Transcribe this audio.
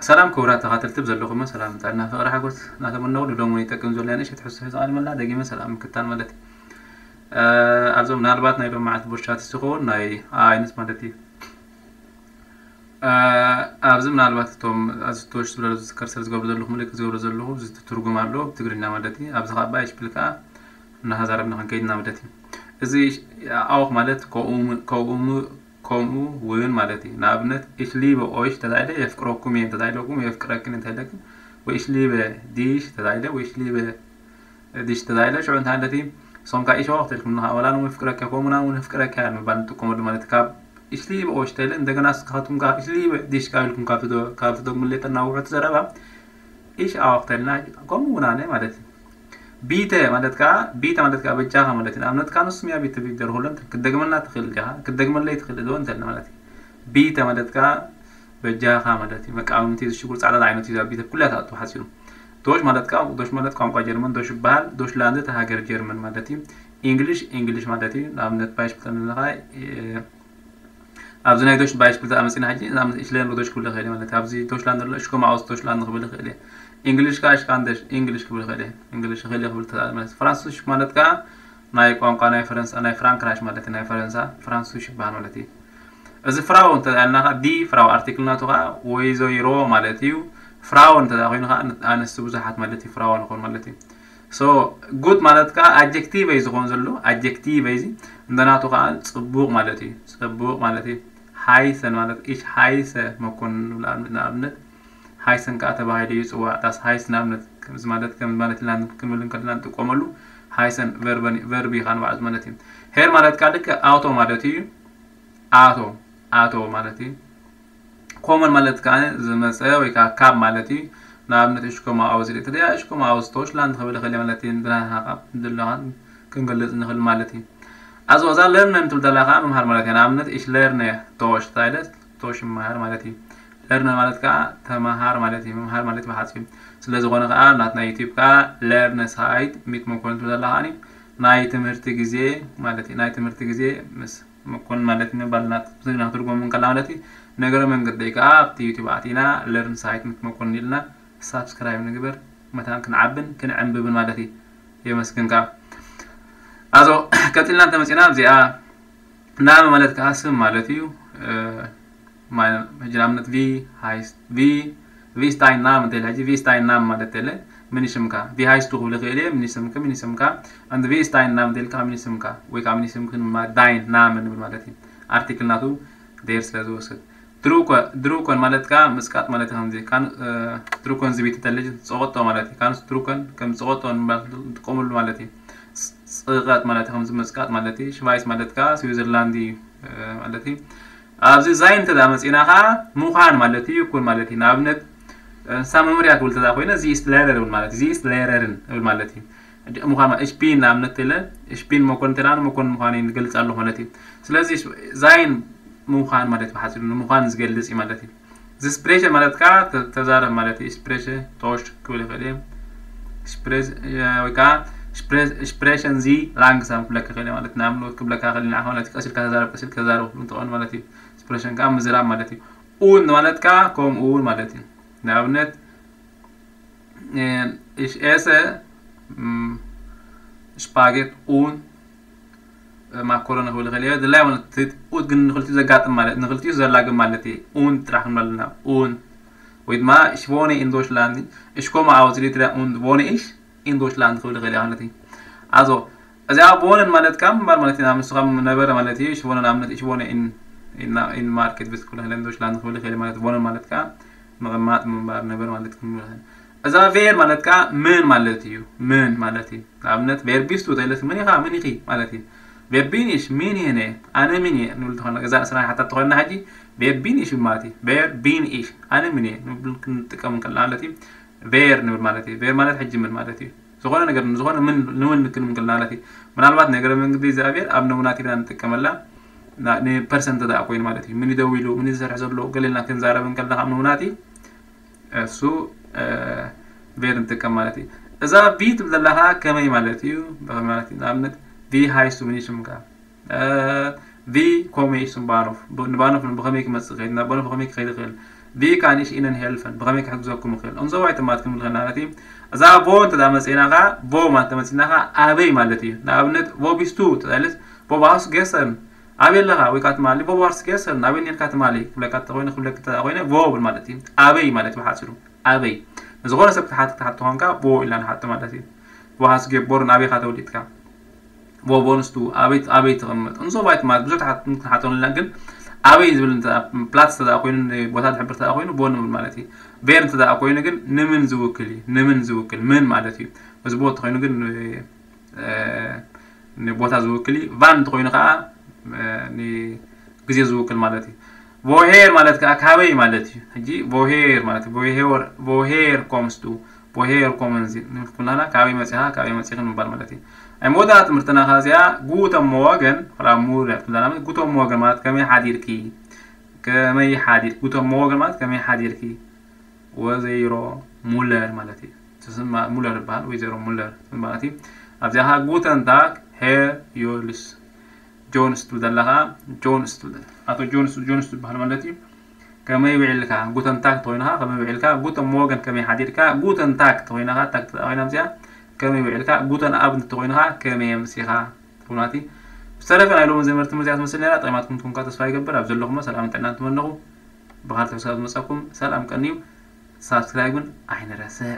ሰላም ክቡራት ተኻተልቲ፣ ብዘለኹም ሰላም፣ ጥዕና፣ ፍቕሪ፣ ሓጎስ እናተመነኹ፣ ንሎሚ እውን ይጠቅም ዘሎ ንእሽተይ ትሕዝቶ ሒዘ ቀሪበ ኣለኹ። ደጊመ ሰላም ምክታል ማለት እዩ። እ፣ ኣብዞም ምናልባት ናይ ሎሚ መዓልቲ ቦት ቻትስ ዝኸውን ናይ ኣይነት ማለት እዩ። እ፣ ኣብዚ ምናልባት እቶም ኣዝቶሽ ዝብለሉ ዝከርሰር ዝገብሩ ዘለኹ ምልክት ዝገብሩ ዘለኹ እዚ ትርጉም ኣሎ ብትግርኛ ማለት እዩ። ኣብዚ ኻብ ባይሽ ብል ከዓ እናተዛረብና ክንከይድና ማለት እዩ። እዚ ኣውኽ ማለት ከምኡ ከምኡ ከምኡ እውን ማለት እዩ። ንኣብነት፣ ich liebe euch ተታኢለ የፍቅረኩም እየ ተታኢለኩም፣ የፍቅረክን እንተኢለክን፣ ወይ ich liebe dich ተታኢለ፣ ወይ ich liebe dich ተታኢለ፣ ሽዑ እንታይ ማለት እዩ? ሶምካ ኢሾ ክትልኩም ንኻ ወላ ንውን ፍቅረከ ከምኡ ናውን ፍቅረከ ንምባል ንጥቀመሉ ማለት እዩ። ካብ ich liebe euch ተይለ እንደገና ስካቱም ጋር ich liebe dich ካብ ኢልኩም ካብ ትደ- ካብ ትደግሙለይ ተናውሑት ዘረባ ich auch ተልና ከምኡ እውን ኣነ ማለት እዩ። Bitte ማለት ከዓ bitte ማለት ከዓ በጃኻ ማለት እዩ። ንኣብነት ከዓ ንሱም እያ bitte ቪክተር ሁለን ክትደግመልና ትኽእል ዲኻ? ክትደግመለይ ትኽእል ዶ እንተልና ማለት እዩ። Bitte ማለት ከዓ በጃኻ ማለት እዩ። መቃወምቲ ዝሽጉር ጻዕዳ ዓይነት እዩ። Bitte ኩላ ትኣቱ ሓፂሩ። Deutsch ማለት ከዓ Deutsch ማለት ቋንቋ ጀርመን Deutsch ይበሃል። ዶችላንድ እቲ ሃገር ጀርመን ማለት እዩ። English English ማለት እዩ። ንኣብነት ባይሽ ብተምልኻ ኣብዚ ናይ ዶች ባይሽ ክብል ኣመፂና ሕጂ ንኣብነት ich lerne Deutsch ክብል ይኽእል እየ ማለት እዩ። ኣብዚ ዶችላንድ ኣሎ እሽኮ ማውስ ዶችላንድ ክብል ይኽእል እየ። English ከዓ ich kann Deutsch English ክብል ይኽእል እየ። English ይኽእል እየ ክብል ተላ ማለት እዩ። ፍራንስሽ ማለት ከዓ ናይ ቋንቋ ናይ ፈረንሳ ናይ ፍራንክራይሽ ማለት እዩ። ናይ ፈረንሳ ፍራንስሽ ይበሃል ማለት እዩ። እዚ ፍራው እንተልና ከዓ die Frau ኣርቲክል ናቱ ከዓ ወይዘሮ ማለት እዩ። ፍራው እንተ ኮይኑ ከዓ ኣንስቲ ብዙሓት ማለት እዩ። ፍራው ንኾን ማለት እዩ። So good ማለት ከዓ ኣጀክቲቭ እዩ ዝኾን ዘሎ ኣጀክቲቭ እዚ እንደናቱ ከዓ ፅቡቕ ማለት እዩ። ፅቡቕ ማለት እዩ። Heißen ማለት ich heiße መኮንን ንብል ንኣብነት heißen ከዓ ተባሂሉ እዩ ይፅዋዕ። Das heißt ንኣብነት ከምዚ ማለት ከም ማለት ኢልና ክንብል እንከለና ንጥቀመሉ heißen ቨርብ እዩ ከዓ ንባዕሉ ማለት እዩ። Her ማለት ከዓ ልክዕ ኣቶ ማለት እዩ። ኣቶ ኣቶ ማለት እዩ። Kommen ማለት ከዓ ዝመፀ ወይ ከዓ ካብ ማለት እዩ። ንኣብነት ich komme aus Eritrea ich komme aus Deutschland ክብል ይኽእል ማለት እዩ። ንድናኻ ካብ ዘለኻ ክንገልፅ ንኽእል ማለት እዩ። Also እዛ lernen ትብል ዘላ ከዓ ምምሃር ማለት እያ። ንኣብነት ich lerne Deutsch ተባሂለ Deutsch ይመሃር ማለት እዩ። Lernen ማለት ከዓ ተመሃር ማለት እዩ። ምምሃር ማለት ብሓፂሩ ስለ ዝኾነ ከዓ ናትና ዩቲዩብ ከዓ lerne Zeit mit መኮንን ትብል ዘላ ከዓ ናይ ትምህርቲ ግዜ ማለት እዩ። ናይ ትምህርቲ ግዜ ምስ መኮንን ማለት እዩ። ባልና ትግርኛ ክትርጎም እንከላ ማለት እዩ። ነገረ መንገዲ ከዓ ኣብቲ ዩቲዩብ ኣቲና ሌርን ሳይት ምት መኮንን ኢልና ሳብስክራይብ ንግበር መታን ክንዓብን ክንዕንብብን ማለት እዩ። የመስግን ከዓ ኣዞ ቀፂልና እንተመፂና እዚኣ ናመ ማለት ከዓ ስም ማለት እዩ። ሕጂ ንኣብነት ቪ ሃይስት ቪ ቪስታይን ናም እንተለ ሕጂ ቪስታይን ናም ማለት ተለ ምን ይስምካ ቪ ሃይስቱ ክብል ይኽእል እየ። ምን ይስምክ ምን ይስምካ ኣንድ ቪስታይን ናም እንተልካ ምን ይስምካ ወይ ከዓ ምን ይስምክ ዳይን ናም ንብል ማለት እዩ። ኣርቲክል ናቱ ዴር ስለ ዝወስድ ድሩኮን ማለት ከዓ ምፅቃጥ ማለት ከምዚ ድሩኮን ዝቢት እንተለ ዝፀቆጦ ማለት እዩ። ካንስ ድሩኮን ከም ዝፀቆጦ ንጥቀመሉ ማለት እዩ። ፅቐጥ ማለት ከምዚ ምፅቃጥ ማለት እዩ። ሽቫይስ ማለት ከዓ ስዊዘርላንድ እዩ ማለት እዩ። ኣብዚ ዛይን እንተ መፂና ከዓ ምዃን ማለት እዩ። ኩን ማለት እዩ። ንኣብነት ንሳ መምርያ ክብል ተዛ ኮይነ ዚ ኢስት ሌረር ብል ማለት ዚ ኢስት ሌረርን ብል ማለት እዩ። ምዃን እሽፒን ንኣብነት ተለ እሽፒን መኮን ተላ መኮን ምዃን ንገልፅ ኣሎ ማለት እዩ። ስለዚ ዛይን ምዃን ማለት ብሓፂሩ ንምዃን ዝገልፅ እዩ ማለት እዩ። እዚ ስፕሬሽን ማለት ከዓ ተዛረብ ማለት እዩ። ስፕሬሽን ቶሽ ክብል ይኽእል እየ። ወይ ከዓ ስፕሬሽን ዚ ላንግ ሳም ክብለካ ይኽእል ማለት ንኣብነት ክብለካ ይኽእል ንዓኻ ማለት ቀሲልካ ተዛረብ ቀሲልካ ተዛረብ ክብሉ እንትኾን ማለት እዩ። ስፕሬሽን ከዓ ምዝራብ ማለት እዩ። ኡን ማለት ከዓ ከምኡ እውን ማለት እዩ። ንኣብነት እሽ ኤሰ ስፓጌት ኡን ማኮሮኒ ክብል ይኽእል እየ። ድላይ ማለት ኡት ግን ንክልቲኡ ዘጋጥም ማለት ንክልቲኡ ዘላግም ማለት እዩ። ኡን ጥራሕ ክንብል ኣለና። ኡን ወይ ድማ ich wohne in Deutschland ich komme aus Eritrea und wohne ich in Deutschland ክብል ይኽእል እየ ማለት እዩ። ኣዞ እዚኣ ቦነን ማለት ካብ ምባል ማለት እዩ። ንስኻ ነበረ ማለት እዩ። ሽቦነ ንኣብነት ich wohne in in market ቤት ክብል ይኽእል Deutschland ክብል ይኽእል ማለት ቦነን ማለት ከዓ ምቕማጥ ምንባር ነበር ማለት ክንብል እዛ ቬር ማለት ከዓ ምን ማለት እዩ። ምን ማለት እዩ። ንኣብነት ቬር ቢስቱ ተይለስ ምን ኢኻ ምን ኢኺ ማለት እዩ። ቬር ቢን ኢሽ ምን እየ ኣነ ምን እየ ንብል ተኾና እዛ እስራ ሓታት ተኾና ሕጂ ቬር ቢን ኢሽ ማለት እዩ። ቬር ቢን ኢሽ ኣነ ምን እየ ንብል ክንጥቀም እንከልና ማለት እዩ። ቬር ንብል ማለት እዩ። ቬር ማለት ሕጂ ምን ማለት እዩ። ዝኾነ ነገር ዝኾነ ምን ንውን ክንብል እንከልና ማለት እዩ። ምናልባት ነገረ መንገዲ እግዚኣብሔር ኣብ ነውናት ኢና ንጥቀመላ ንፐርሰንት ዳ ኮይኑ ማለት እዩ። ምን ይደው ኢሉ ምን ዝሰርሕ ዘሎ ገለልና ክንዛረብ እንከልና ካብ ነውናት እዩ። እሱ ቬር ንጥቀም ማለት እዩ። እዛ ቪ ትብል ዘለኻ ከመይ ማለት እዩ? ብኸመይ ማለት እዩ? ንኣብነት ቪ ሃይስቱ ምን ይስምካ? Wie komme ich zum Bahnhof? ብ- ንባኖፍ ብኸመይ ክመጽእ ይኽእል? ናብ ባኖፍ ብኸመይ ክኸይድ ይኽእል? Wie kann ich Ihnen helfen? ብኸመይ ክሕግዘኩም ይኽእል? Und so weiter ማለት ክንብል ከለና ማለት እዩ። እዛ ቮ እንተ ደኣ መጺእና ኸኣ፣ ቮ ማለት ተመጺእና ኸኣ ኣበይ ማለት እዩ። ንኣብነት፣ Wo bist du? ተባሂለት፣ Wo warst du gestern? ኣበይ ኣለኻ? ወይ ከኣ ትማሊ፣ Wo warst du gestern? ኣበይ ኔርካ ትማሊ? ክብለካ እንተ ኾይነ፣ ክብለካ እንተ ደኣ ኾይነ፣ ቮ ብል ማለት እዩ። ኣበይ ማለት እዩ ብሓጺሩ። ኣበይ? ንዝኾነ ሰብ ክትሓት-፣ ክትሓቶ ኾንካ፣ ቮ ኢልና ንሓቶ ማለት እዩ። Wo hast du geboren? ኣበይ ኢኻ ተወሊድካ? Wo wohnst du? ኣበይ፣ ኣበይ ትቕመጥ? Und so weiter ማለት ብዙሕ ትሓት-፣ ክንሓቶ ንኽእል ኢና፣ ግን ኣበይ ዝብል እንተ፣ ፕላትስ እንተ ደኣ ኮይኑ፣ ንቦታ ዝሕብር እንተ ደኣ ኮይኑ፣ ቮ ንብል ማለት እዩ። ቨር እንተ ደኣ ኮይኑ ግን ንምን ዝውክል እዩ። ንምን ዝውክል፣ ምን ማለት እዩ። እዚ ቮ እንተኾይኑ ግን ን-፣ እ፣ ንቦታ ዝውክል እዩ። ቫን እንተኾይኑ ከዓ፣ እ፣ ንግዜ ዝውክል ማለት እዩ። ቮሄር ማለት ከዓ ካበይ ማለት እዩ። ሕጂ ቮሄር ማለት እዩ። ቮሄር፣ ቮሄር ኮምስቱ፣ ቮሄር ኮመን ዚ ንብል ኩላና ካበይ መፂኻ፣ ካበይ መፂኽን ምባል ማለት እዩ። ኣይ መወዳእታ ትምህርትና ከዓ እዚኣ ጉተ ሞገን፣ ራ ሙር ትብላና። ጉተ ሞገን ማለት ከመይ ሓዲርኪ፣ ከመይ ሓዲር፣ ጉተ ሞገን ማለት ከመይ ሓዲርኪ። ወይዘሮ ሙለር ማለት እዩ። እቲ ስም ማ-፣ ሙለር ይበሃል፣ ወይዘሮ ሙለር ማለት እዩ። ኣብዚኣ ኸዓ ጉተን ታግ ሄር ዮልስ ጆንስ ትብል ዘለኻ፣ ጆንስ ትብል ዘለ-፣ ኣቶ ጆንስ፣ ጆንስ ትበሃል ማለት እዩ። ከመይ ውዒልካ? ጉተን ታግ ተኾይንኻ ከመይ ውዒልካ? ጉተን ሞገን ከመይ ሓዲርካ? ጉተን ታግ ተኾይንኻ፣ ታግ ተኾይና ኣብዚኣ ከመይ ውዒልካ? ጉተን ኣብንድ ተኾይንኻ ከመይ ኣምሲኻ? ትብሉናቲ። ብዝተረፈ ናይ ሎሚ ዘመርቲ ትምህርቲ እዚኣ ትመስል ነይራ። ጠቂማትኩም ትኩንካ ተስፋ ይገብር። ኣብ ዘለኹሞ ሰላምን ጥዕናን ትመነኹ። ብኻልእ ትሕዝቶ ዝመጸኩም ሰላም ቀንዩ። ሳብስክራይብ ግን ኣይንረስዕ።